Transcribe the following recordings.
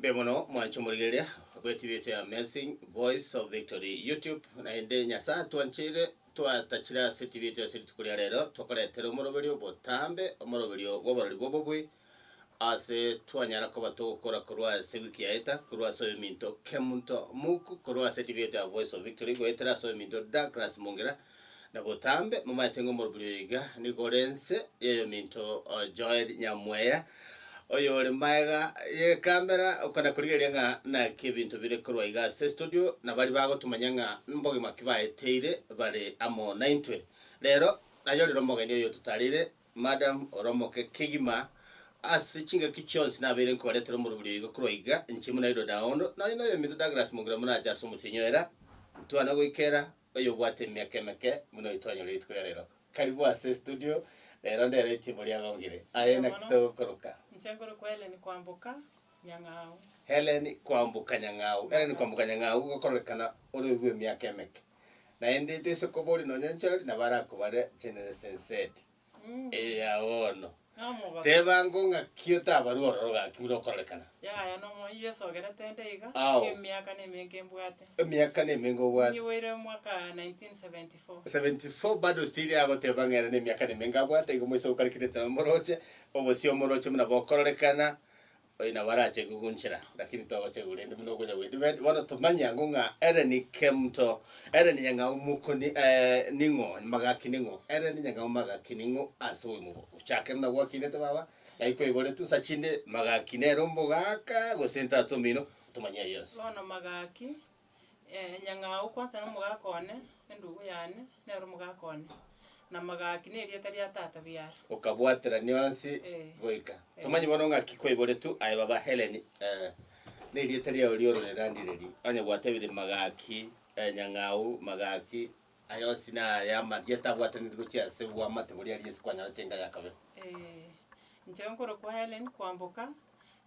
Mbuya mono mwanche omorigereria bw'etibi yaito ya Amazing Voice of Victory YouTube. Naende Nyasae atwancheire twatachire ase etibi yaito ase rituko ria rero tokoretera omoroberio botambe, omoroberio bw'oborori bw'obobui ase twanyara koba togokora korwa ase ewiki yaeta korwa ase oyominto Kemunto Muku korwa ase etibi yaito ya Voice of Victory goetera ase oyominto Douglas Mongera na botambe momaete ng'a omoroberio oyo iga nigo ore ense y'oyominto Joel Nyamweya oyore magega y'ekamera okona korigereria ng'a naki ebinto bire korwa iga ase estudio na baria bagotomanya ng'a mbogima ki baeteire bare amo naintwe. Rero nanyorire omogeni oyo totarire Madam ore omoke kegima ase chingaki chionsi nabeire nkobaretera omorobori oyo iga korwa iga inche buna Edward Aondo nonya noyominto Douglas Mongera monache ase omotienyi-oera ntwana goikera oyobwate emiaka emeke buna oyo twanyorire rituko ria rero. Karibu ase estudio rero ndero etimbo riagongire aye naki togokoroka? Inche nkorokwa Hellen Kwamboka Nyang'au. Hellen Kwamboka Nyang'au, Hellen Kwamboka Nyang'au gokororekana ore bwe emiaka emeke. Naende toise koboria nonya nchori nabo arakobare Generation Z. Eya bono. Nomobaso. Teba ango ng'aki otabarwe ororo gaki buna okororekana. Yaya nomo Yeso ogerete nde iga, Ao. emiaka nemenge mbwate. Emiaka nemenge obwate. Nyiboire omwaka 1974. 74 bado still agoteba ng'a ere nemiaka nemenge abwate igo moise gokarikirete namoroche, obosio omoroche buna bokororekana. Oyo nabo arache gogunchera, lakini togocha igoro rende buna okonya gwedivide. Bono tomanye ango ng'a ere ni kemto, ere ni nyang'au mokoni ning'o, magaki ning'o, ere ni nyang'au magaki ning'o ase obogima obo. Ochake buna gwakinete baba, naki kwaiboretwe nsa chinde magaki nere omogaka gose ntata omino, tomanye ayio yonsi. Bono magaki, nyang'au kwanza na omogaka one, endugu yane, nere omogaka one, na magaki na erieta ria tata biara. Okabwaterania onsi Eh. goika. Eh. Tomanye bono ng'aki kwaiboretwe aye baba Helen, na erieta riao ri'ororera ndireri, onye gwatebire magaki, nyang'au, magaki, aya onsi naya amarieta abwataneti gochia ase obwamate boria aria ase kwanyorete enka ya kabere. Inche nkorokwa Helen Kwamboka,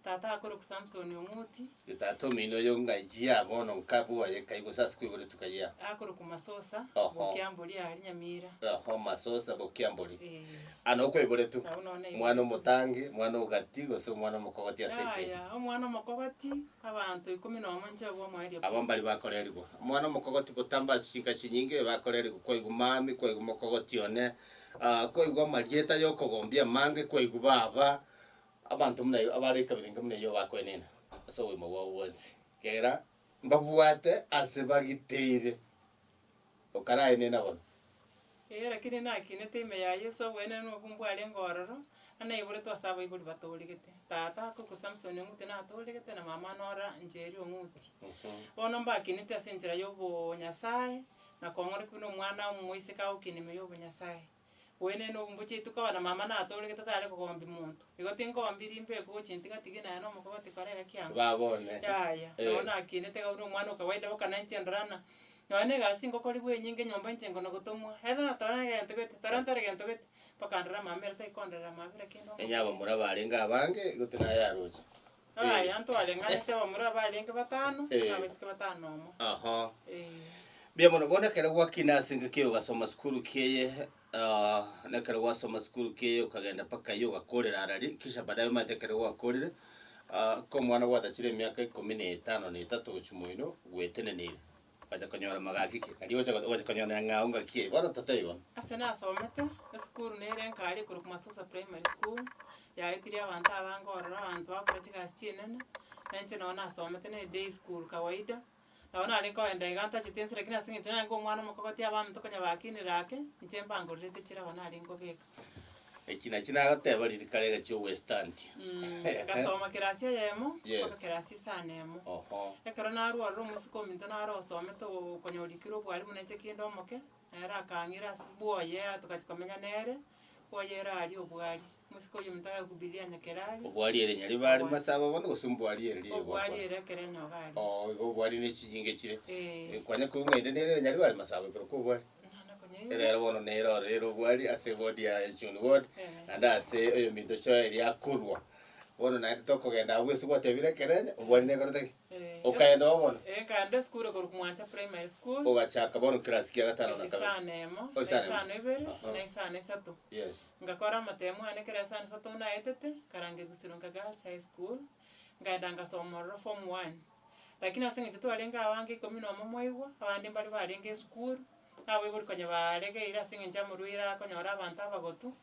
Tata akorokwa Samson Ong'uti. Tata omino oyo ng'ai bono nka bwoye kai gose ase koiboretwe kai aa? Akorokwa Masosa, Oho. Bokiambori aria Nyamira. Oho Masosa Bokiambori. Eh. Aa noo koiboretwe? Abwo noo naiboretwe. Omwana omotangi, omwana ogati gose omwana omokogoti ase ekee? Yaya, omwana omokogoti, abanto ikomi nomo inche obe omoerio pi. Aba mbari bakorerigwa. Omwana omokogoti botambe ase chinka chinyinge bakorerigwa kwaigwa mami, kwaigwa mokogoti one, kwaigwa amarieta yokogombia amange, kwaigwa baba. Abanto buna abare ekabira enke buna eyio bakoenena ase obogima bwabo bwonsi, ekiagera mbabwate ase bagiteire. Okaraenena bono. Ee, lakini nakinete ime ya Yeso obwenenu obwo mbwarenge ororo, na naiboretwe ase abaibori batoregete. Tata akorokwa Samson Ong'uti natoregete, na mama Nora Njeri Ong'uti. Bono mbakinete ase enchera ya obonyasae, na kong'orokigwa buna omwana omoiseke agokina ime ya obonyasae. Bwenene obo mbochieti koba na mama natoregete tare kogombia monto. Igo tinkogombia rimbe gochia ntigatige naye na omokogoti kore iga kiang'o. Baba one. Yaya, nabo nakinete iga buna omwana o kawaida boka nainche ndora ng'a nonye na egasi ngokorigwa enyinge nyomba inche nkona gotomwa, ere natore egento gete, tore ntore gento gete, mpaka ndore mama ere taikonderera mabera kende Onye abamura barenge abange, gose naye aroche. Yaya, ntwareng'anete abamura barenge batano, na abaiseke batano nomo. Oho. Eh. Mbuya mono. Bono ekero gwakina ase engaki eye ogasoma sukuru ki eye, na ekero gwasoma sukuru ki eye okagenda mpaka eyio ogakorera arari, kisha baadaye omanyete ekero gwakorire, ka omwana gwatachire emiaka ikomi na etano na etato gochia moino, gweteneneire. Ogacha konyora magaki ki? Nario ogocha ogocha konyora nyang'au ngaki eye, bono totebie bono. Ase nasomete, esukuru nere enkare ekorokwa Masusa Primary School, yaetirie abanto abange ororo, abanto bagokora chigasi chinene, na inche nabo nasomete na eday school kawaida, nabo narenge kogenda iga ntachete ense lakini ase eng'encho narenge omwana omokogoti abaminto konya bakinire ake, inche mbangorerete chiraba narenge kobeka. Eki nakio nagoteba riria kare egachia ogwestanti. Ngasoma kerasi eyemo, Yes. mpaka kerasi isano emo. Oho. Ekero narwa ororo omosike ominto naro osomete oo okonyorikire obwarimu na inche kinde omoke, nere akang'ira ase bwoye togachia komenya nere, bwoye ere aria obwari. Omosike oyio ominto agakubiria Nyakerari. Obwari ere Nyaribari Obwari. Masaba bono gose mbwari ere riria Obwari gwakora? ere ekero enyoga aria. Oo igo obwari ne chinyinga chire. Eh. Kwanya koigwa ng'a ende nere Nyaribari Masaba ekorokwa obwari. Nana konyaigwa. Rero bono nere ororo ere obwari ase eward ya Echuni ward, Eh. naende ase oyominto Joel akorwa. Bono naende tokogenda abwo ase gwatebire ekerenyo, obwari nekorete ki? Eh, Okaenda oo bono? Eh, nkaenda esukuru ekorokwa Mwancha Primary School. Ogachaka bono class kia gatano na kabere. Isano emo, Oh, na isano emo. isano ibere, Aha. na isano isato. Yes. Ngakora amatemo ane ekero isano isato naetete, nkarangerigwa Sironka Girls High School. Nkaenda ngasoma ororo form one, lakini ase eng'encho twarenge abange ikomi na omo mwaigwa, abande mbare barenge esukuru, na abaibori konya baregeire ase eng'encho amorwaire akonyora abanto abagotu,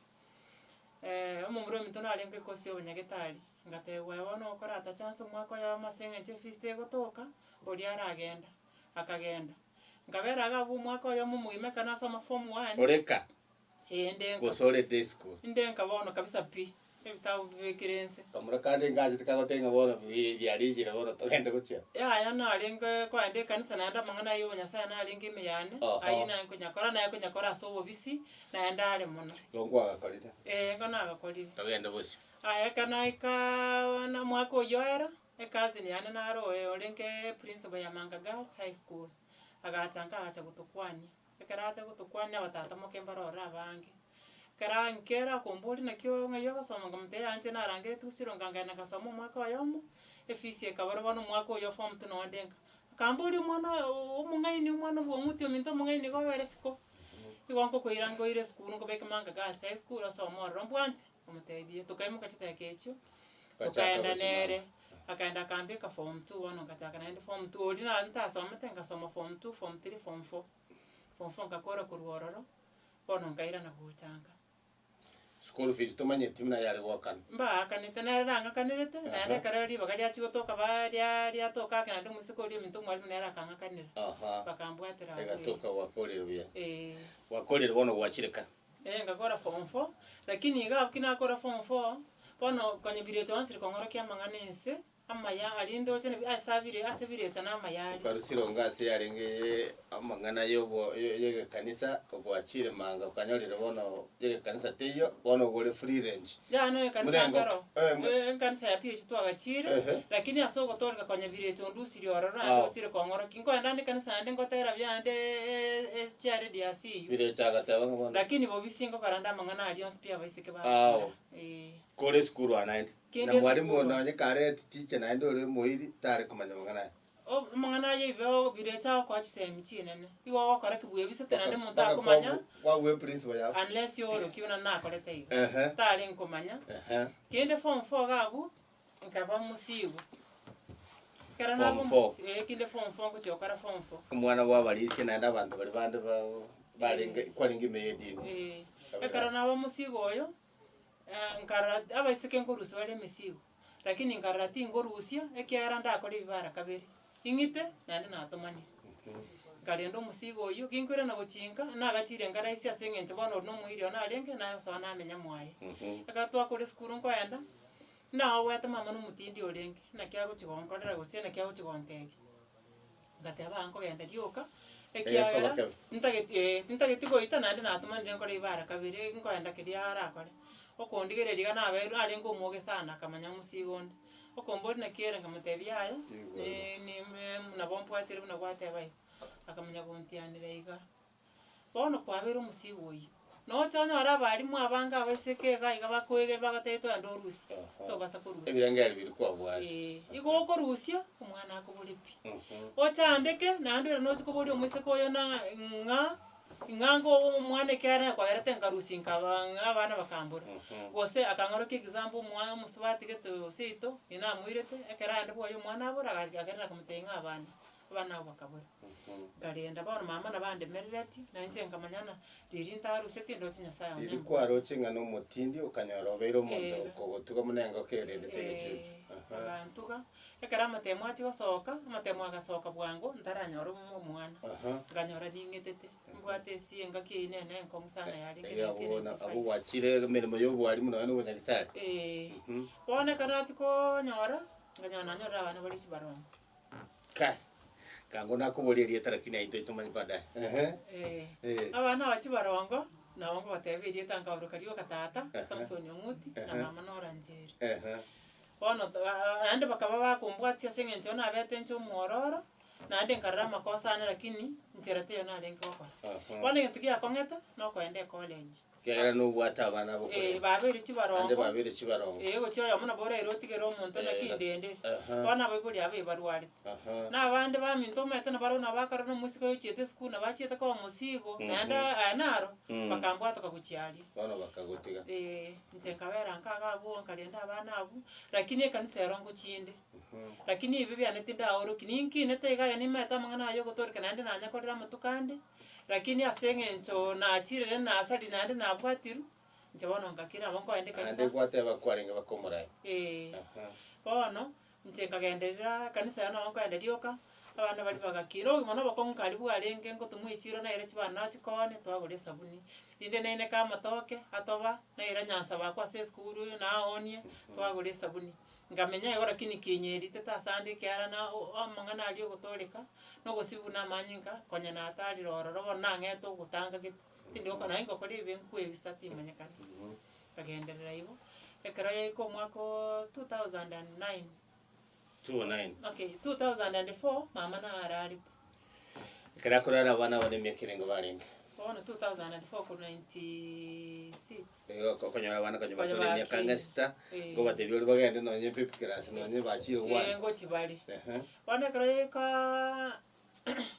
omomura ominto narenge ekosi ya obonyagetari, ngatebwa aye bono okorata chance omwaka oyomo ase eng'encho efees tegotoka, oria aragenda, akagenda. Nkabera iga abwo omwaka oyomo omogima ekero nasoma form one. Oreka Ee nde nka. Gose ore day school. Nde nka bono kabisa pi, ebitabu bibekire nse. Kamura kande ngachete kagoteba ng'a bono biarichire bono togende gochia. Yaya narenge koenda ekanisa naende amang'ana ayio obonyasae narenge ime yane, Oho. ayio naye nkonyakora, naye konyakora ase obobisi, naende are mono. Igo nkwagakorire? Ee igo nagakorire. Togende bosio. Aya ekero naikaaa na omwaka oyio oera, ecousin yane naro oyo orenge principal ya Manga Girls High School, agacha nka agacha gotokwania. Ekero acha gotokwania abatata moke mbare ororo abange, ekero ankera akomboria naki oo ng'ai ogosoma nkamotebia yaya inche narangeretie gusii nkaenda ngasoma omwaka oyomo, efees ekabora bono omwaka oyo form two nonde nka. Akamboria omwana oyo omong'aini omwana bwong'uti ominto omong'aini igo obere isiko, igo nkokoira nkoire esukuru nkobeke Manga Girls High School osome ororo mbwanche, nkamotebia tokaimoka chidakika echio, Okachaka tokaenda gochia nere, Manga. akaenda akambeka form two bono nkachaka naende form two, oria na ntasomete nkasoma form two, form three, form four. Form four nkakora korwa ororo, bono nkairana gocha nka. School fees tomanyeti buna yare goakana. Mbaakanete nere nang'akanerete, naende Aha. ekero ribaga riachia gotoka ba ria riatoka ake naende omosike oria ominto omwalimu nere akang'akanera. Aha. Bakambwatera abwo ee. Egatoka gwakorire buya. Eeh. Gwakorire bono gwachire ka. Eh nkakora form four, lakini iga abwo ki nakora form four, bono konya birecha onsi rikong'orokia amang'ana ense, Amaya aria ndoche nabi ase abire ase birecha namaya aria. Okarusire onga ase yarenge amang'ana y'obo y'egekanisa ogwachire manga okanyorire bono y'egekanisa teiyo bono ogore free range. Yaya no ekanisa Buna engoko. nkero Eh, mu- ekanisa ya PH twagachire Ehe. lakini ase ogotoreka konya birecha ondusirie ororo naende Ah. ochire kong'orokia nkoenda ande ekanisa naende ngotera biande chiaredi ase eywo. Birecha agateba ng'a bono Lakini bobisi ngokora nde amang'ana aria onsi pi abaiseke Ao. bagokora eh. Kore esukuru aa naende. Kende Na mwalimu esukuru. nonye kare teacher naende ore omoiri tare komanya mang'ana aya. O- amang'ana aya ibe birecha agokoa chisemi chinene, igo ogokora ki bwebisete naende omonto Mpaka akomanya kwabua eprinciple yabo. unless orokia buna nakorete igo. Ehe. Tarenge komanya, Ehe. kende form four iga abwo, nkaba omosigo. Ekero Form naba four. omosi eh kinde form four ngochia gokora form four. Omwana bwa abarisia naende abanto baria bande ba barenge kwarenge ime y'edini. Eh, ekero naba omosigo oyo. Nkarora abaiseke nkorusia bare emesigo, lakini nkarora tinkorusia, ekiagera ndakore ebibe ara kabere, ing'ite naende natomanire. Nkarenda omosigo oyio, ginkoirana gochia nka, nagachire nka rahisi ase eng'encho bono oria na omoiri one arenge, nagosoa namenya mwaye. Ekero twakora esukuru nkoenda, naoboete mama na omotindi orenge, naki agochia gonkorera gose naki agochia gontebia. Ngateba aa nkogenda rioka, ekiagera Egekoro kebe. ntageti eh, tintageti goita naende natomanire nkore ibara kabere nkoenda keria arakore. Okondigereria iga nabeirwe arenge omwoge sana akamanya omosigo onde. Okomboria naki ere nkamotebia yaya, nime nabo mbwatire buna gwateba igo. Akamanya gontianera iga. Bono kwabeire omosigo oyio, nocha onyore abalimu abange abaiseke iga iga bakoegera bagotebia twende orusie, Aha. tobasa korusia. Ebirengeri biria kwabwate. Eeh, igo okorusia, omwana akobore pi. Ochandeke, naende ore nochi koboria omoiseke oyo na ng'a ng'a ngo omwana ekiagera kwagerete nkarusia nkaba ng'a abana bakambora. Gose akang'orokia example omwa omosubati gete seito, inamoirete, ekero aende bwoye omwana abora aga akerera akamotebia ng'a abana. Abana abwo bakabora, Nkarenda bono mama nabo andemereretie, na inche nkamanya ng'a riria ntarusetie ndoche Nyasae one Riria ambwate. kwaroche ng'a nomotindi okanyora obeire omonto Eh. okogotuga buna engoko erendete egechuchu. Eh, Aha. agantuga, ekero amatemo achia gosoka, amatemo agasoka bwango ntaranyora omo omwana, Aha. nkanyora ning'etete, mbwate esi engaki eyio nene enkong'u sana yarenge Eeh abwo nineteen na ninety abwo five. gwachire emeremo ya obwarimu nonya na obonyagetari. Eh, Mhm. bono ekero nachia konyora, nkanyora nanyorire abana bare chibarongo. Kai, kango nakoboria erieta lakini aye ntoi tomanye baadaye. Ehe. Eh, Eh. abana aba chibarongo, nabo ngobatebia erieta nkaoroka rioka tata, Ehe. Samson Ong'uti, na Ehe. mama Nora Njeri. Ehe. Bono to- a- a- naende bakaba bakombwatia ase eng'encho nabete inche omwororo, naende nkarora amakosa ane lakini, Nchera teiyo narenge gokora. Bono egento giakong'ete, nokoenda ecollege. Ekiagera nobwate abana Eh, bokorenda. babeire Naende chibarongo, babeire chibarongo. eh, gochia oyomo nabo oraire otigere omonto Eh, naki na- ndende. Aha. Bono abaibori aba ebarwarete. Aha. Na abande baminto omanyete nabarabwo nabo bakarora na omosike oyo ochiete esukuru nabo achiete koba omosigo, naende Mhm. aya naro, Mm. bakambwatoka gochia aria. Bono bakagotiga. Eh, inche nkabera nka iga abwo nkarenda abana abwo, lakini ekanisa ero ngochinde. Lakini ebi biane tindaorokia, ninkinete iga aye nimaete amang'ana aya ogotoreka naende nanyakorire amatuko ande, lakini ase eng'encho nachirire nasarire naende nabwatirwe, inche bono ngakira nabo nkoenda Naende ekanisa. gwateba kwarenge baka omorai. Eeh, Aha. bono, inche nkagenderera ekanisa yane nabo nkoenda rioka, abana baria bagakina, obogima na obokong'u kari bwarenge ngotomwa echiro naira chibando nachikoonia twagora esabuni, rinde naineka amatoke atoba, naira nyansa bakwa ase esukuru naoonia, twagora esabuni. Nkamenya igo lakini kiinyeritete asande ekiagera na o- amang'ana aria ogotoreka, na ogosibwa na amanyinga, konya natarire ororo bono nang'ete ogotanga gete, tindi gokora naende ngokora ebibe nkwebisa timanyekana. Nkagenderera igo, ekero yaika omwaka ooo 2009. 2009. Okay, 2004, mama nararete. Ekero akorara abana aba nemiaka erenge barenge? Bono 2004 korwa 96. Igo okonyora abana konya Konya batore emiaka bakine. ang'e sita, Eh. nkobatebia oria bagende nonye baby class nonye bachire Eh, one. ngochi bare. Ehe. Bono ekero yaikaaa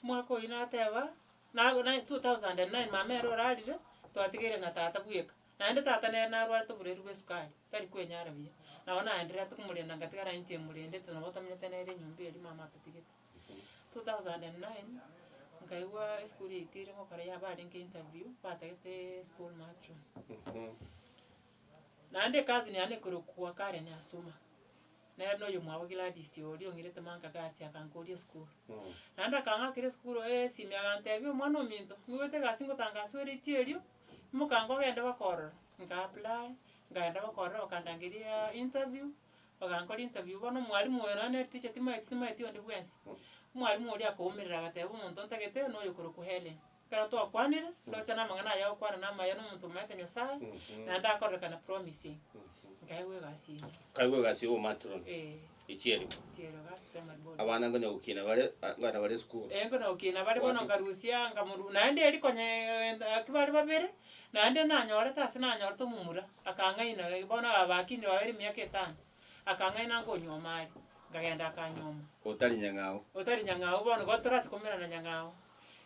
mwaka oyio nateba, nago na 2009 mama ere orarire, twatigaire na tata bweka. Naende tata nere narwarete oborwaire bwa esukari, tari kwenyara buya. Nabo naendererete komorenda ngatigara inche morendete nabo tamenyete nere enyomba eria mama atotigete. 2009, nkaigwa esukuru yaito ere ngokora yabarenge interview, batagete school matron. Naende ecousin yane ekorokwa Karen Asuma, nere na oyomwabo Gladys oria ong'irete manka gachia akankoria esukuru. Naende akang'akera esukuru esimi agantebia omwana ominto, niigwete egasi ngotangaswa ere erio, imoka ogende bakorora, nka apply, nkaenda bakorora bakandangeria interview, Bagankora interview bono omwalimu oyo nonye nere teacher timaeti timaeti onde bwensi, omwalimu oria akaumerera agateba omonto ntagete noyo okorokwa Hellen. Ekero twakwanire, ndoche na amang'ana aya agokwana na amaya na omonto omaete Nyasaye, naende akorekana promising, nkaegwa egasi eyio. Nkaegwa egasi ya obomatron Eeh. Itieri. Itieri Girls Primary Board. Abana nkonya gokina bare, nkogenda bare esukuru. Eeh nkonya gokina bare bono Gwati- nkarusia nkamoru naende erio konya ki bare babere, naende nanyorete ase nanyorete omomura, akang'aina bono aba bakinire babeire emiaka etano, akang'aina nkonyuoma are, nkagenda akanyuoma. Otari nyang'au. Otari nyang'au bono igo torachi komerana nyang'au.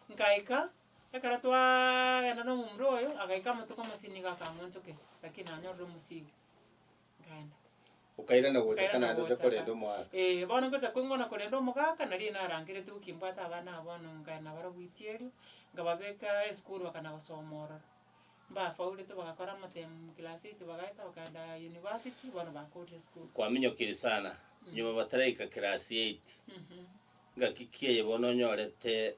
Nkaika, ekero twaaaagenda na omomura oyo, agaika amatuko amasini iga akang'onchokera, lakini nanyorire omosigo, nkaenda. Okairana gocha Nkairana Kanani oche gocha korenda ka. omogaka. Ee, bono ngocha kong'wana korenda omogaka, nario narangeretie gokia mbwate abana aba bono nkaenda nabarabwo itieri, nkababeka esukuru bakana gosoma ororo. Mbafaulete bagakora amatemu class eight bagaeta bakaenda university, bono bakorire esukuru. Kwaminyokire sana, nyuma bataraika class eight, ngaki ki eye bono onyorete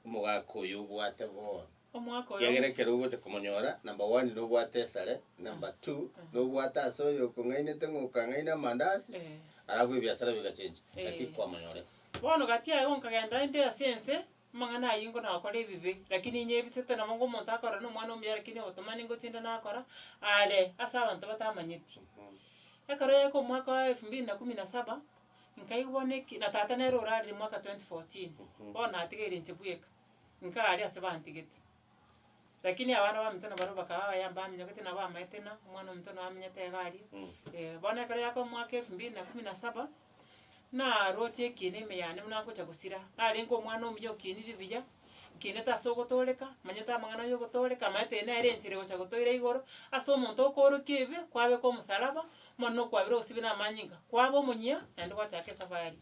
omogaka oyo obwate bono? Omwaka oyo. Ekiagera ekero ogocha komonyora, number one nobwate esare, number two, nobwate ase oyo okong'ainete ng'a okang'aina amandasi, Eh. alafu ebiasara bigachencha, naki Eh. kwamonyorete. Bono gati aye nkagenda inde ase ense, amang'ana ayio ngo nakora ebibe, lakini inyebisete nabo ngo omonto akorora na omwana omuya lakini obotomani ngochinde nakora, are ase abanto batamanyeti. Ekero yaika omwaka wa elfu mbili na kumi na saba, nkaigwa bono eki na tata nere orarire mwaka 2014, bono natigaire inche bweka. Nkaria ase bantigete. Lakini abana baminto nabarabwo bakaba abaya mbaminyogete nabo bamaete ng'a omwana ominto namenyete iga aria. Bono ekero yaka omwaka elfu mbili na kumi na saba, naroche ekiina ime yane buna ngocha gosira, narenge omwana omuya okinire buya, nkinete ase ogotoreka, manyete amang'ana ya ogotoreka, maete eye nere enchera egocha gotoira igoro, ase omonto okoorokia ebibe, kwabeka omosalaba, mono na okwabera ogosibia na amanyinga, kwaba omonyia, naende gwachaka esafari.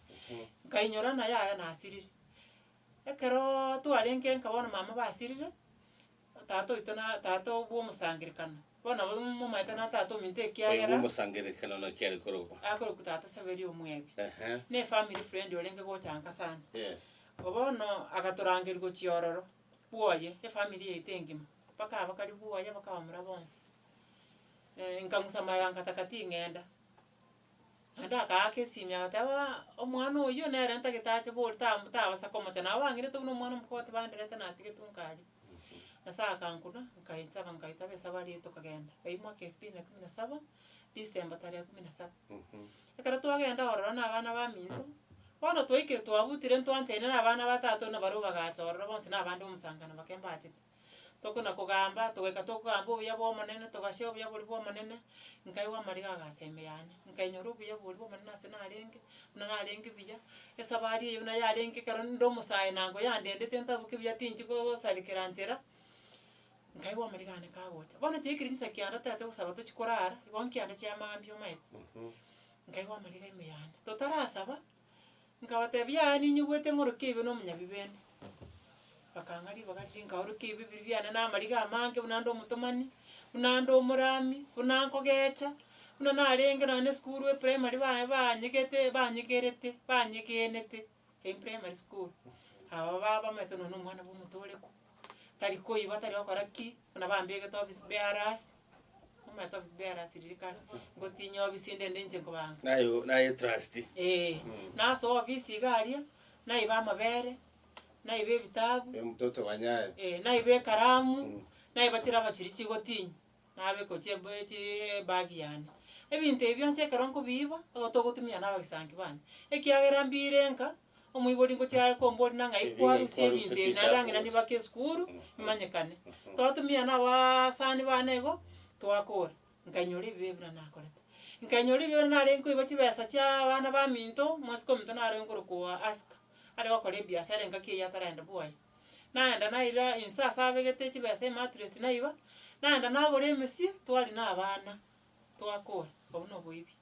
Nkainyora ng'a yaya nasirire. Ekeroooo twarenge nka bono mama basirire, tata oito na tata bwa omosangerekano, bono nabo momaete na tata ominto Oyo ekiagera, bwa omosangerekano naki are korokwa? akorokwa tata Saveria Omwebi. Ehe. Na efamily friend orenge gocha nka sana. Yes. Bono agatorangeria gochia ororo, bwoye, efamily yaito engima, mpaka abakari bwoye mpaka abamura bonsi. Nkang'usa maya ngataka ting'enda. Naende akaaka esimi agateba ng'a omwana oyio nere ntagete ache bori tam tabasa komocha, nabo bang'irete buna omwana omokogoti banderete natigetwe nkaria. Nyasaye akankuna, nkaisaba nkaitaba esabari eywo tokagenda, eywo mwaka elfu mbili na kumi na saba, December tarehe kumi na saba. Ekero twagenda ororo na abana baminto, Bono twaikire twabutire ntwanchaine na abana ba tata na barobwo bagacha ororo bonsi na abande omosangano bake mbachete. Tokona kogamba, togaika tokogamba obuya bwa omonene, togashare obuya boria bwa omonene, nkaigwa amariga agacha ime yane, nkainyora obuya boria bwa omonene ase narenge, buna narenge buya, esabari eye buna yarenge ekero nde omosae nango yandendete ntaboke buya tinchi gosarekera nchera, nkaigwa amariga ane kagocha. Bono chiaikire chinsa kianda totagete gosaba tochie korara, igo nkianda chia mambia omanyete, nkaigwa amariga ime yane. Totarasaba, Nkabatebia, Yaya ninyigwete ng'orokie ebibe na omonyabibe inde. Bakang'a ribaga riria nkaorokia ebibe biria biane na amariga amange buna nde omotomani, buna nde omorami, buna nkogecha, buna narenge nonya na esukuru eprimary baye banyegete banyegerete banyegenete in primary school. Aba bamanyete nonya na omwana bwa omotorekwa, tari koiba tari gokora ki, buna bambegete office bearers, omanyete office bearers riria kare, ngotinyia ofisi ende ende inche nkobanga. Naye naye trustee. Eeh, nasoa ofisi iga aria, naiba amabere, naiba ebitabu, Mtoto wa Nyayo. naiba ekaramu, naiba chiraba chiria chigotinyia. Nabeka gochia eb- chi ebag yane. Ebinto ebi bionsi ekero nkobiiba, igo togotumia na abagisanki bane, ekiagera mbire nka, omoibori ngochia are komboria na ng'ai Ebi ng'ai kwarusia kwarusia ebinto ebi naende ang'ina bitabu. nibake esukuru, imanyekane. Twatumia na abaasani bane igo, twakora, nkainyora ebibe buna nakorete. Nkainyora ebibe buna narenge koiba chibesa chia abana baminto, omosike ominto nare nkorokwa Asika, are gokora ebiashara engaki eyio ataraenda bwoye. Naenda naira inse ase abegete chibesa emattress naiba, naenda nagora emesie twari na abana, twakora, obwo na oboibi.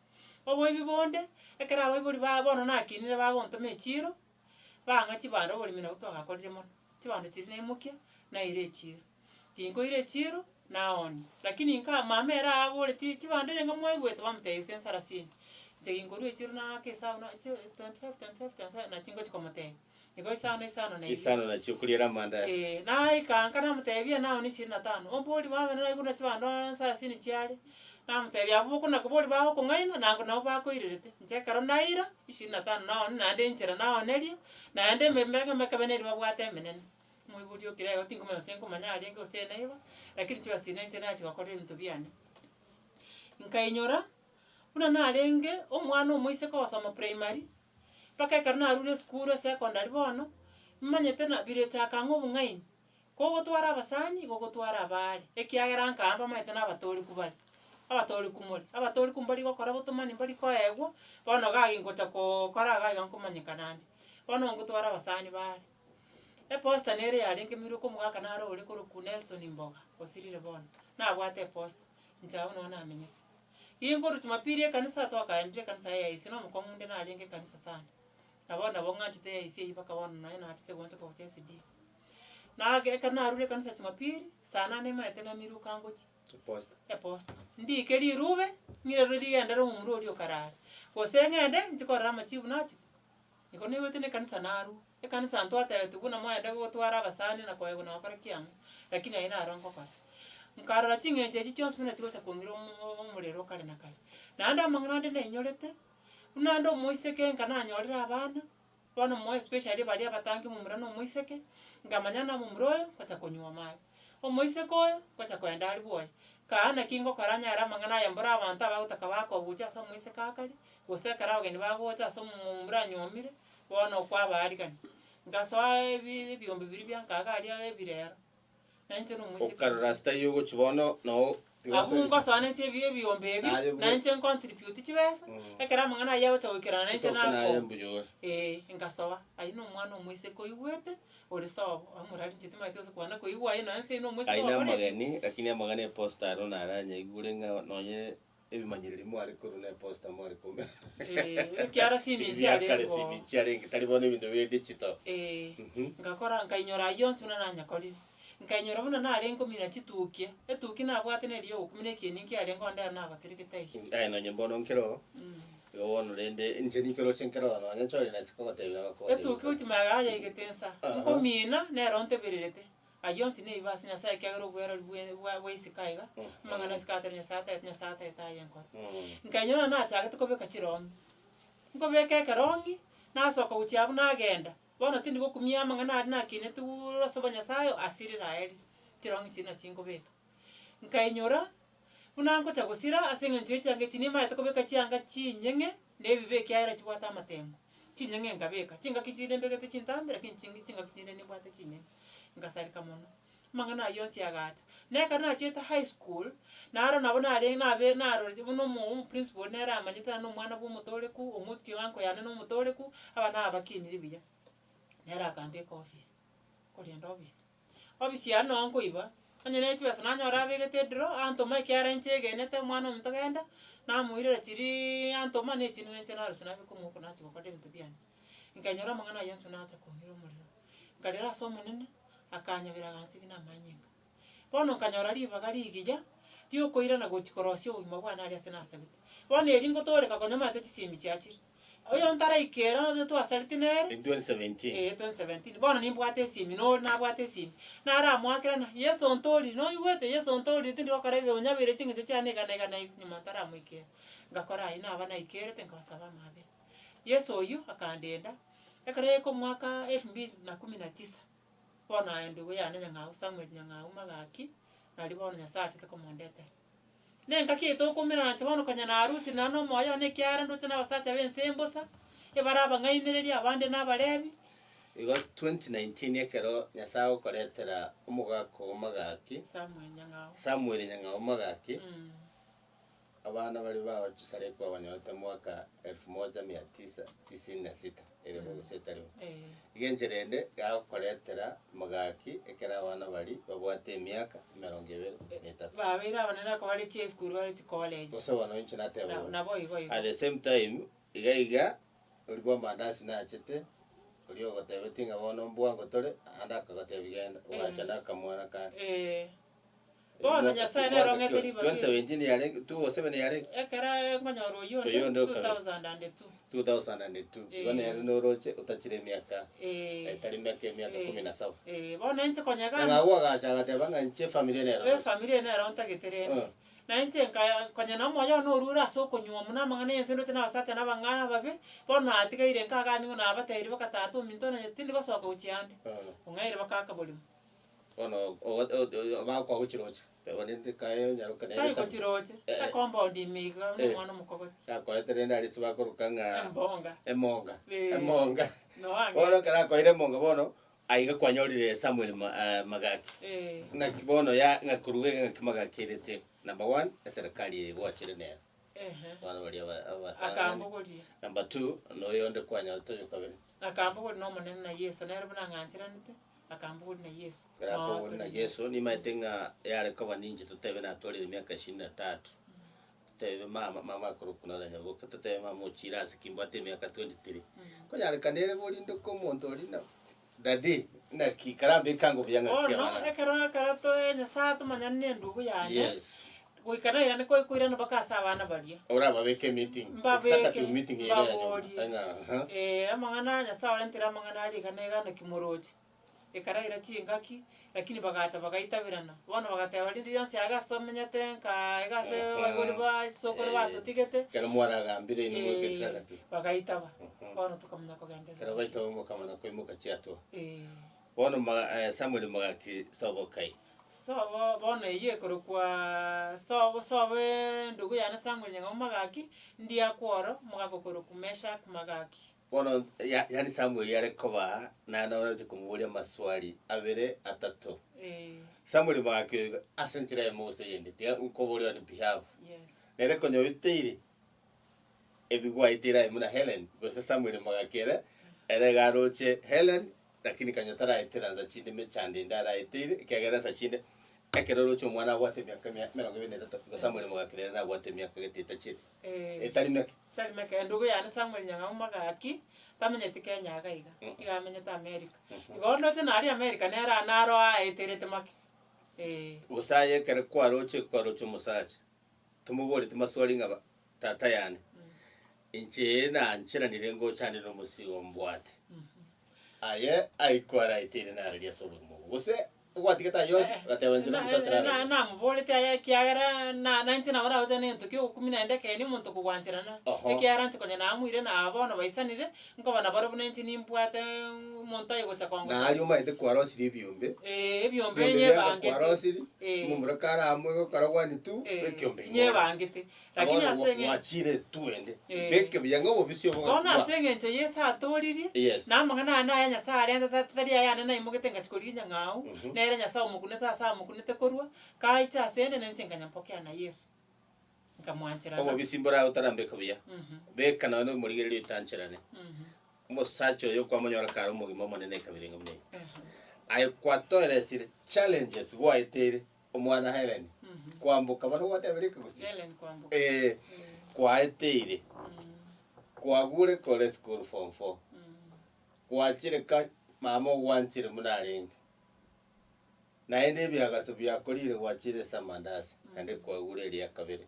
Oboibi bonde, ekero abaibori ba bono nakinire bagontoma echiro, bang'a chibando oboremi nabwo twagakorire mono, chibando chiria naimokia, naira echiro. Ginkoira echiro, naoonia, lakini nka mama ere aboreti chibando renge mwaigwete bamotebia gose ensarasini. Inche ginkorwa echiro naaka esabu na chi twenty five, twenty five, twenty five, nachi ngochi komotebia. Igo isano isano na ibere. Isano nachio okoriera amandasi. Eh, naika nka namotebia naoni ishirini na tano, ombori baba naigure na chibando sarasini chiare, namotebia abwo bokona kobori bagokong'aina nango nabo bakoirerete, inche ekero naira ishirini na tano naoni naende enchera naoneria, naende ememe emekebe neri babwate emenene. Omoibori okire igo tinkomanya gose nkomanya arenge gose naiba, lakini chibesa echio ninche nachia gokora ebinto biane. Nkainyora, buna narenge omwana omoiseke ogosoma primary, Mpaka ekero narure esukuru esecondary bono, nimanyete na birechaka ng'a obong'aini, kogotwara abasani igo ogotwara abaare, ekiagera nkaa mbamaete na abatoreku bare, abatoreku more, abatoreku mbari gokora botomani mbari koegwa, bono iga gingocha kookora iga iga nkomanyekana ande. Bono ngotwara abasani baare. Eposta nere yarenge miruko omogaka naro ore korokwa Nelson Mboga, osirire bono, nabwate eposta, inche abwo noo namenyete. Ginkorwa jumapili ekanisa twakaendire ekanisa ya AIC na omokong'u onde narenge ekanisa sana. Na bono nabo ng'anchete AIC eywo mpaka bono nonye nachete goonchoka gochia SDA. Nage ekero narure ekanisa jumapili, saa nane emaete namiruka ngochia Eposta. eposta. Ndike rirube, ng'ire rigendere omomura oria okarare, gose ng'ende nchie korora amachibu nachete. Igo naigwete na ekanisa narwo, ekanisa ntwatebeti buna mwaenda gotwara abasani na koegwa na gokora ki amo, lakini ayio naro ngokora. Nkarora ching'encho echi chionsi buna chigocha kong'ira omo omorero kare na kare. Naende amang'ana ande nainyorete, buna ande omoiseke nka nanyorire abana, bono more especially baria abatangi momura na omoiseke, nkamanya na omomura oyo, ngocha konyuoma are. Omoiseke oyo, ngocha koenda aria bwoye, kaa naki ngokora nyare amang'ana aya mbore abanto abagotaka bakobucha ase omoiseke akare, Gose ekero abageni bagocha ase omomura anyuomire, bono okwabaarigania. Nkasoa ebi ebiombe biria bia nkaga aria ebirero, na inche na omoiseke Okarora ase taiyo ogochia bono noo Abwo ngosoa ninche ebi ebiombe ebio, Naye na inche ncontribute chibesa, ekero amang'ana ayio agocha goikerana na inche Otoke naye nakoa. mbuya ore. Eeh, nkasoa, ayio na omwana omoiseke oigwete, ore sobo, omorari inche timanyeti gose kwana koigwa ayio nonya nse na omoiseke Aye na ogokora ebi. amageni, lakini amang'ana eposta aro naranyaigure ng'a nonye Ebimanyereri mware korwa na eposta mware komera. Eh, ekiara simi Ebi bia kare nchiarenge oo. simi nchiarenge tari bono ebinto bire digital. Eh, Mhm. ngakora nkainyora ayio onsi buna nanyakorire. Nkainyora buna narenge komina chitukia, etuki nabwate neri ya ogokumina ekieni nkiarenge onde ere nagoterekete aiga. Aye nonye mbono nkero, igo bono rende inche ninkeroche nkero nonye nchore nase kogotebia nagokotebia. Etuki gochia magega yaigete nsa, Aha. nkomina nero ontebererete. Ayio onsi neibe ase Nyasae ekiagera obwerori bwe bwa bwa isiko aiga, amang'ana isiko atari Nyasae ataete Nyasae ataete aye enkoro. Nkainyora nachagete kobeka chirong'i, nkobeka ekerong'i, nasoka gochia abwo nagenda, bono tindi gokumia amang'ana aria nakinetiwuuuu ase obonyasae asirire aerire, chirong'i chiria nachi nkobeka. Nkainyora, buna ngocha gosira ase eng'encho ya chianga echi nimaete kobeka chianga chinyeng'e, na ebibe ekiagera chibwate amatemo. Chinyeng'e nkabeka, chingaki chinde mbegete chintambe lakini chingi chingaki chinde nimbwate chinyeng'e, ngasareka mono. Amang'ana aywo onsi agacha. Na ekero nachiete high school, naro nabo narenge nabe naroreti buna omo omoprincipal nere amanyete naende omwana bwa omotoreku, omotio uncle yane na omotoreku, abana aba bakinire buya. Nere akambeka office, korenda office. Office yane noo nkoiba, onye ne chibesa nanyora abegete edraw, antoma ekiagera inche egenete omwana ominto genda, namoirera chiriiii antoma na echinde ninche narusia nabeka omouko nachia gokora ebinto biane. Nkanyora amang'ana aywo onsi buna agocha kong'ira omorero. Nkarera ase omonene, akanyabera agansibia na amanyinga. Bono nkanyora ribaga rigiya, riokoirana gochia korosia obogima bwane aria ase nasabete. Bono erio ngotoreka konya omanyete chisemi chiachire, oyo ntaraikera onye twasareti nere, In 2017. eh 2017, bono nimbwate esimi nore nabwate esimi, naramoakera ng'a yeso ontorire noigwete yeso ontorire tindi gokora ebibe onyabeire ching'encho chiane iga na iga na iga, nyuma ntaramoikera. Ngakora aywo naba naikerete nkabasaba amabera. Yeso oywo akandenda, ekero yaika omwaka elfu mbili na kumi na tisa, bono aye ndugu yane Nyang'au Samuel Nyang'au Magaki, naria bono Nyasaye achete komondetera. Na engaki eye tokoumera inche bono konya narusire nonye na omoyo one ekiagera ndoche na abasacha ba ense embosa, ebare abang'ainereria abande na abarebi. Igo 2019 ekero Nyasaye agokoretera omogaka oo Magaki, Samuel Nyang'au. Samuel Nyang'au Magaki, Abana baria bagochisaria kwabanyorete mwaka elfu moja mia tisa tisini na sita, ere gose etari bo. Iga enchera ende yagokoretera mogaki ekero abana baria babwate emiaka emerongo ebere na etato. Babeire abanene ako bare chiesukuru bare chicollege. Gose bono inche nateba Na- bono. nabo igo igo. At the same time, iga iga, oria bwa amandasi nachete, oria ogotebetie ng'a bono mbwango tore, ande akagotebia genda, ogacha na akamwana kande. Eh. Bono Nyasae nere ong'ete ribaga eri. 2017 yarenge, 2007 yarenge? Ekero nkonyora oyio onde, Oyio onde okabe. 2002. 2002, igo Eh. nere noroche otachire emiaka Eh. etari meke emiaka Eh. kumi na saba. Eh, bono inche konyega Ng'a agwo agacha agateba ng'a inche efamiri nero roche. efamiri eye nero ntagete rende. Eh. Na inche nkaya konya na omoyo one orure ase okonywa muna amang'ana ya ense ndoche na abasacha na abang'ana ababe, bono natigaire nkagaa nigo nabatebirie baka tata ominto nonya tindi gosoka gochia ande, Eh. ong'aire bakaaka borimo. Bono ogo bakoa gochiroche, teba rende kae onyaroke nere Tari tabu. gochiroche, Eh, eh. ecompound ime iga buna Eh. omwana omokogoti. Akoete rende aria ase bakoroka ng'a Embonga. emonga, Eh. emonga. Noange. Bono ekero akoire emonga bono, aiga kwanyorire Samuel ma Magaki. Eh. Ng'aki bono ya ng'a korwa iga ng'aki Magaki erete, number one, eserekari eye gwachire nere. Ehe. Bono baria aba abatang'ani. Akambogoria. Number two, noyonde kwanyorete oyo kabere. Akambogoria na Omonene na Yeso, nere buna ang'ancheranete. Akambogoria na Yeso. Ekero akoboria na Yeso, nimaete ng'a yare koba ninche totebe natwarire emiaka ishirini na tatu, totebe mama, mama akorokwa nore Nyaboke, totebe mama ochire ase ki mbwate emiaka 23. Konyarekana ere borinde ko omonto oria na daddy, naki karambeke ango buya ng'aki Bono abana. ekero ekero toe Nyasaye atomanyane na endugu yane, Yes. goika nairane koi koirana mpaka ase abana baria. Orababeke emeeting, Mbabeke, executive meeting ere ya nyomba, mbaborie. ng'a aha. Eh, amang'ana Nyasaye orentire amang'ana aria iga na iga naki moroche. Ekaraira chingaki, lakini bagacha bagaitaberana. Bono bagateba rinde rionsi aiga ase tomenyete nkaa iga ase abaibori ba chisokoro batotigete, Ekero mwaragambire inwe mweka executive. bagaitaba. Bono tokamanya kogenderera Ekero baitaba mokamanya koimoka chiatua. Eh. Bono ma Samuel mogaki sobokai. Sobo bono eyio ekorokwaa sobo sobo endugu yane Samuel Nyang'au Magaki, ndiakworo omogaka okorokwa Meshack Magaki. Bono ya yaani Samuel are kobaa naende oroche komoboria amaswali abere atato. Eh. Samuel Magaki oyo iga ase enchera eyemo gose eyende tiga nkoboria on behalf. Yes. Nere konya oiteire ebigwaeteire aye buna Hellen gose Samuel Magaki ere, ere iga aroche Hellen Lakini konya taraetera nsa chinde mechando ende araeteire, ekiagera nsa chinde ekero oroche omwana abwate emiaka emia emerongo ebere na etato, igo Samuel omogaka nere nabwate emiaka gete etacheti, Eh. etari meke. Tari meke, endugu yane Samuel Nyang'au Magaki, tamenyeti Kenya iga iga, iga amenyete America. Igo ndoche naria America nere aa naro aeterete make, eh. Gose aye ekero kwaroche kwaroche omosacha, tomoboreti maswali ng'a ba tata yane, inche nancheranire ngocha ande na omosigo mbwate. Aye aikwaraeteire nararia ase obogima obo, gose Gwatigete ayio onsi, ogateba inche nomosacha nare. Namoborete aye ekiagera na nainche nabo nagocha nento ki ogokumia naende ekeene omonto kogwancherana, Oho. ekiagera inche konya namoire na bono baisanire, nkoba nabarobwo na inche nimbwate omonto aye gocha kongosa. Naria omanyete kwarosirie ebiombe, Eeh ebiombe ebiombe bianga nyebangete. kwarosirie, Eeh. omomura kare amo egokora one two, Eeh, ekiombe igo ore. nyebangete. Lakini Bono ase eng'encho gwachire etu ende, Eh. beke buya ng'a obobisi obo Bono gakwa. ase eng'encho Yeso atoririe, Yes. na amang'ana aya naya Nyasae arente ta- tari ayane naimogete ngachia korigia enyang'au, nere Nyasae omokunete ase amokunete korwa, kaiche asende nenche nkanyampokea na Yeso. Nkamwancherana. Obobisi mbore otarambeka buya, beka nonya na omorigereria otancherane. Omosacha oyo kwamonyora kare omogima omonene ekabira enga buna eye. Aye kwatoeresire challenges gwaeteire omwana Helen, kwamboka bono gwatebire ekegusii? Helen kwamboka. Eh, kwaeteire, kwagure kore school form four, gwachire ka mama ogwanchire buna arenge, naende ebiagaso biakorire gwachire ase amandasi, naende kwagure eria kabere.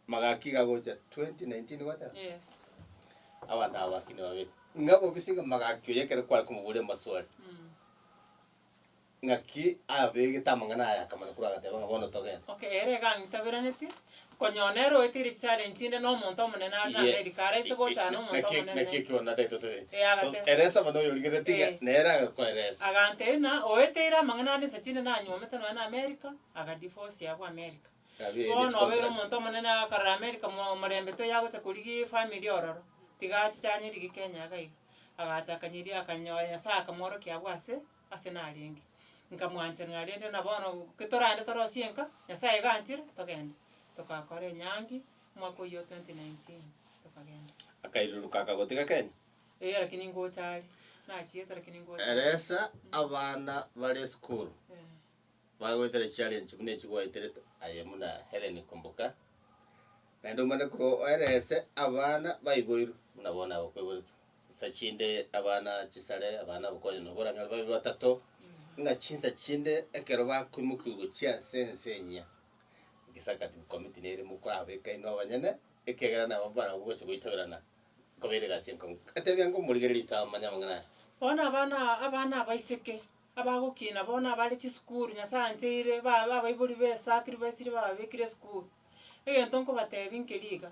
Magaki iga agocha 2019 gwateba? Yes. Abanto aba bakini babere. Ng'a bobisi ng'a magaki oyo ekero kware komoboria amaswali. Ng'aki abegete amang'ana aya akamanya korwa agateba ng'a bono togende. Okay, ere iga ang'itaberaneti, konya nere oetire challenge inde na omonto omonene are na America, araise gocha na omonto Naki omonene. naki ekio natagete tobe. Eh, agateba. Eresa bono oyorigereti ng'a Eh. nere agakoeresa. Agantebia ng'a oeteire amang'ana ande inse chinde nanyuomete nonya na America, agadivorce abwo America. Bono obeire omonto omonene agakorera America mo omorembe toiyo agocha korigia efamiri ororo, tiga achiche anyerige Kenya iga iga. Agacha akanyeria akanyoa Nyasaye akamworokia abwo ase ase narenge. Nkamwancherana rende na bono ki toraende torosie enka, Nyasaye iga anchire, togende. Togakora enyangi, omwaka oyio o 2019, tokagenda. Akairuruka akagotiga Kenya? Eeh lakini ngocha are, nachiete lakini ngocha are. Eresa abana bare esukuru. Eh. Bagoetera chichallenge buna echi gwaeterete aye buna Hellen Kwamboka, naende omanye korwa oerese abana baiboirwe buna bono aba kwaiboretwe. Nsa chinde abana chisare, abana abakonye nabo oranyore babe batato, ng'a chinsa chinde ekero bakoimokiwa gochia ase ense enyia, executive committee nere mokorabeka inwe abanyene, ekiagera nabo barabwo gocha goitaberana nkobeire egasi enkong'u. Etebia ng'a omorigereria tamanya amang'ana aya. Bono abana abana abaiseke Abagokina bono abare chisukuru Nyasae ancheire ba abaibori be esacrifice bababekire esukuru, egento nkobatebia nkeri iga,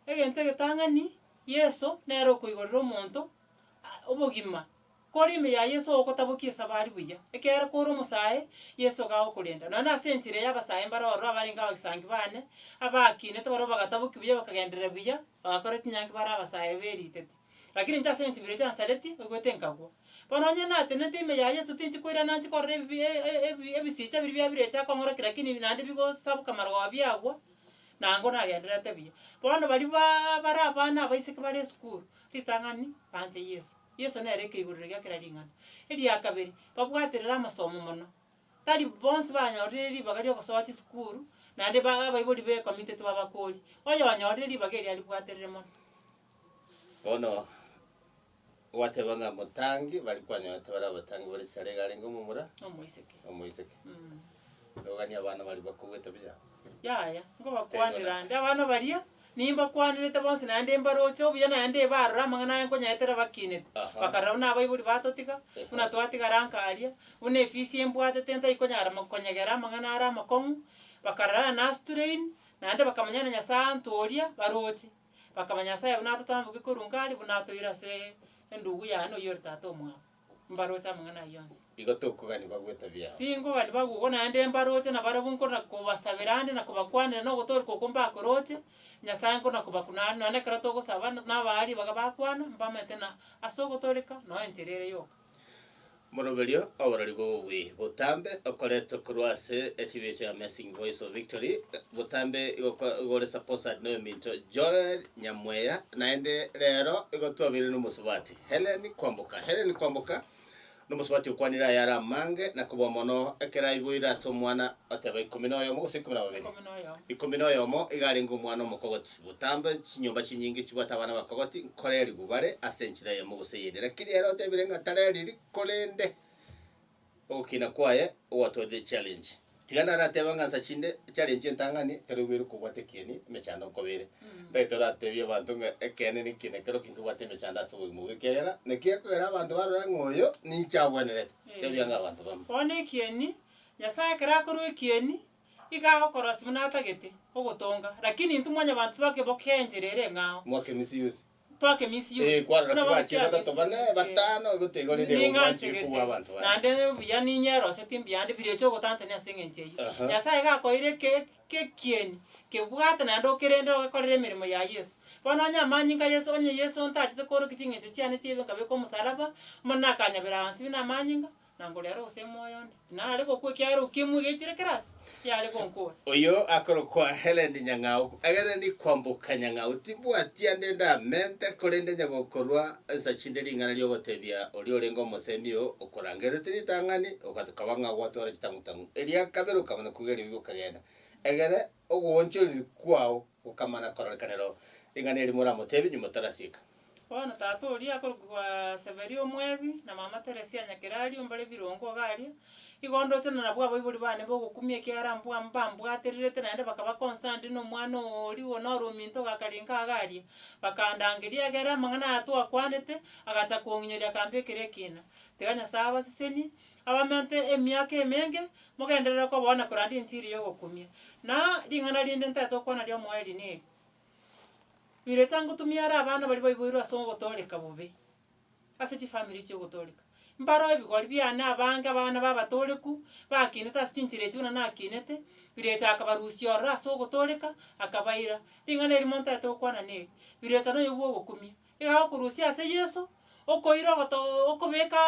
egento egetang'ani, Yeso nere okoigorera omonto a obogima, kore ime ya Yeso ogotabokia esabari buya, ekiagera kore omosae, Yeso iga agokorenda. Nonya na ase enchera eye abasae mbare ororo abarenge abagisangi bane, abakinete barobwo bagatabokia buya bakagenderera buya, bagakora chinyangi bare abasae beritete. Lakini inche ase eng'encho birochio ansareti, oigwete nkagwa. Bono onye natenenete ime ya Yeso tinchi koirana nchi korora ebibi ebi ebisicha biria bia birecha akong'orokia lakini naende bigosaboka marogoba biagwa, nango nagendererete buya. Bono baria baa bare abana abaiseke bare esukuru, ritang'ani banche Yeso. Yeso nere ekeigorero gia kera ring'ana. Eria kabere, babwaterere amasomo mono, tari bonsi banyorire ribaga ria ogosoa chisukuru, naende ba abaibori ba ecommunity twabakoria, oyonyorire ribaga erio aribwaterere mono. Bono gwateba ng'a motangi baria kwanyorete bare abatangi bare chisare iga arenge omomura Omoiseke. omoiseke. Noganie abana baria bakogwete buya. Yaya, nkobakwanera ande abana baria, nimbakwanerete bonsi naende mbaroche obuya naende barora amang'ana aya nkonyaetera bakinete. Aha. Bakarora buna abaibori batotiga, buna twatigara nka aria, buna efisi embwatete ntaikonyara mo konyegera amang'ana are amakong'u, bakarora ng'a nastrain, naende bakamanya ng'a Nyasaye antoria, baroche. Bakamanya Nyasae buna atotamboki korwa nkare, buna atoire ase endugu yane oyio ore tata omwabo. Mbaroche amang'ana ayio onsi. Igo tokogania bagwe etabia yao. Tinkogania bagwe igo naende mbaroche nabarabwo nkona kobasabera ande na kobakwanera na ogotooreka okwo mbakoroche, Nyasae nkona kobakuna are nonya ekero togosaba nabaa ribaga bakwana, mbamanyete ng'a ase ogotooreka noe enchera ere yoka. Moroberio oborori bw'obobui botambe okoretwe korwa ase echibicho ya Amazing Voice of Victory botambe igo igore sponsored noyominto Joel Nyamweya naende rero igo twabeire nomosubati Hellen Kwamboka. Hellen Kwamboka nomosubati okwanire ayare amange na kobua mono ekero aiboire ase omwana oteba ikomi na oyomo gose ikomi na babere Ikomi na oyomo iga arenge omwana omokogoti. Botambe chinyomba chinyinge chibwate abana abakogoti, nkorerigwe bare ase enchera eyemo gose eyende. Lakini ere otebire ng'a tareriri, korende ogokina kwaye ogwatwarire challenge. Tiga naratebe ng'a nsa chinde challenge entang'ani ekero oiboire kobwata ekieni emechando nkoba ere. Ntagete oratebie abanto ng'a ekeene niki na ekero ki nkobwate emechando ase obogima obo ekiagera naki ekogera abanto barore ng'a oyo ninche abwenerete. Tebia ng'a abanto bamo. Bono ekieni, Nyasae ekero akorwa ekieni, iga agokorosia buna atagete, ogotonga, lakini intwe mwanyabanto twakebokia enchera ere eng'ao. Mwake misuse. Twake misuse. Eh, kwarora Buna bono tibachire kia batato bane misuse. batano gotaigo rende igo Ning'anchegete. mwanchire kobua abanto bande. Naende buya ninyeroseti mbuya nde birecha ogotantania ase eng'encho eyio. Aha. Nyasaye gakoire eke ekieni kebwate naende okerende ogekorere emeremo ya Yeso. Bono onye amanyinga a Yeso onye Yeso ntachete koorokia ching'encho chiane chi'ebibe nkabeka omosalaba, Omonene akanyabera ansi buna amanyinga, Na nkorera gose moyo onde, tinare gokwa ekiagera ukimwi gechire kera ase, yare gonkora. Oyio akorokwa Helen Nyang'au, egere nikwamboka Nyang'au, timbwati ande ndamente, korende nyagokorwa insa chinde ring'ana ri'ogotebia oria orenge omosemi oo okorangererete ritang'ani, okaba ng'a gwatwara chitang'utang'u eria kabere okamana kogeria bibe okagenda, egere ogoonchoreria kwao gokamana kororekanera ring'ana eri moramotebie nyuma otarasieka. Bono tata oria akorokwa Severia omwebi, na mama Teresia Nyakerario, mbare birongo iga aria, igo ndoche na nabwo abaibori bane bogokumia ekiagera mbwa mbambwatererete naende bakaba concerned na omwana oria bono ore ominto ogakarenka iga aria. Bakandangeria egere amang'ana aya twakwanete, agacha kong'inyoria akambekera ekina. Tiga Nyasaye abasesenie, abamente emiaka emenge, mogenderere koba na korandia enchiri ya ogokumia. Na ring'ana rinde ntagete gokwana ria omoerio neri. Birecha ngotumia are abana baria baiboirwe ase ogotooreka bobe, ase chifamiri chia ogotooreka. Mbaro ebigori biane abange abana babatooreku, bakinete ase chinchera echi buna nakinete, birecha akabarusia ororo ase ogotooreka, akabaira. Ring'ana erimo ntaete gokwana neri, birecha noyo bwa ogokumia, iga agokorusia ase Yeso, okoira ogoto okobeka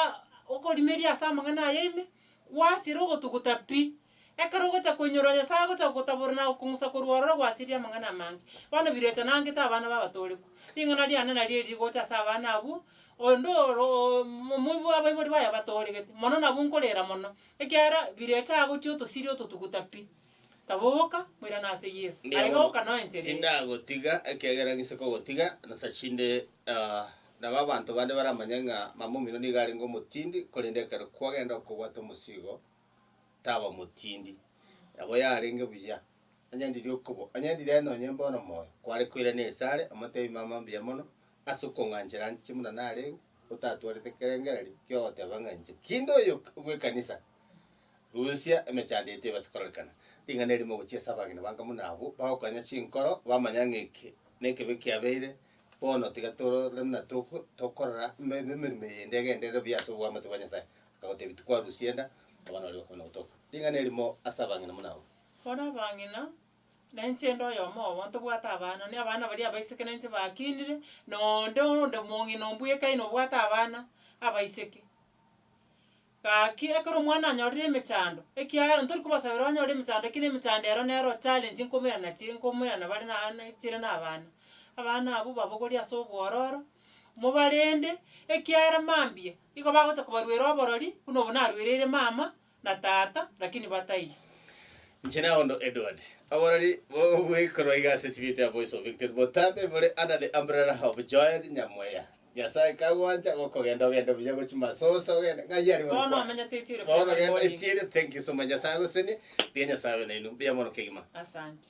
okorimeria ase amang'ana aya ime, gwasira ogotuguta pi. Ekero ogocha koinyora Nyasae agocha gogotabora na gokong'usa korwa ororo gwasirie amang'ana amange. Bono birecha nangete abana b'abatorekwa. Ring'ana riane nario eri rigocha ase abana abwo, onde oro omoibwa abaibori baye batoregete, mono nabwo nkorera mono, ekiagera birecha agochia otosirie ototuguta pi. Taboka, moirane ase Yeso. Mbuya Aye mono. goka noe enchera eye. Tindagotiga, ekiagera ng'ise kogotiga, nasa chinde nabo abanto bande baramanye ng'a mama omino nigo arenge omotindi, korende ekero kwagenda okobwata omosigo, taba motindi. Nabo yarenge buya, onye ndiria okobo onye ndiria nonye mbono moyo, kware koirana esare omotebi mama mbuya mono, ase okong'anchera inche buna narenge, otatwarete kerengererio kiogoteba ng'a inche kinde oyo bwa ekanisa, rusia emechando eye tebasa kororekana. Ring'ana erimo gochia ase abageni bange buna abwo, bagokonya chinkoro, bamanya ng'a eke nekebe kiabeire, bono tiga torore buna toko tokorora emeremo eyende egenderere buya ase oboamate bwa Nyasaye. Akagotebia, Tikwarusia enda, abana baria bakabana gotoka. Ring'ana erimo ase abang'ina buna abwo. Bono abang'ina, na inche inde oyomo obo, ntobwate abana, na abana baria abaiseke na inche bakinire, na onde onde omong'ina ombwekaine obwate abana abaiseke. Gaki ekero omwana anyorire emechando, ekiagera ntori kobasabera banyore emechando lakini emechando ero nero challenge nkomerana chi nkomerana bare na chire na abana. Abana abwo babogorie ase obwororo, mobarende, ekiagera mambia. Igo bagocha kobaruera oborori buna obo naruereire mama na tata, lakini bataiyo. Inche naondo Edward. Oborori bw'ekorwa iga ase TV ya Voice of Victory botambe bore under the umbrella of Joel Nyamweya. Nyasae kagwancha gokogenda ogende buya gochia masosa ogende ng'ai aria bono Bono kwa. omenyete Itiere Bono Primary genda Boarding. Itiere thank you so much Nyasae agosenie tiga Nyasae abe nainwe mbuya mono kegima. Asante.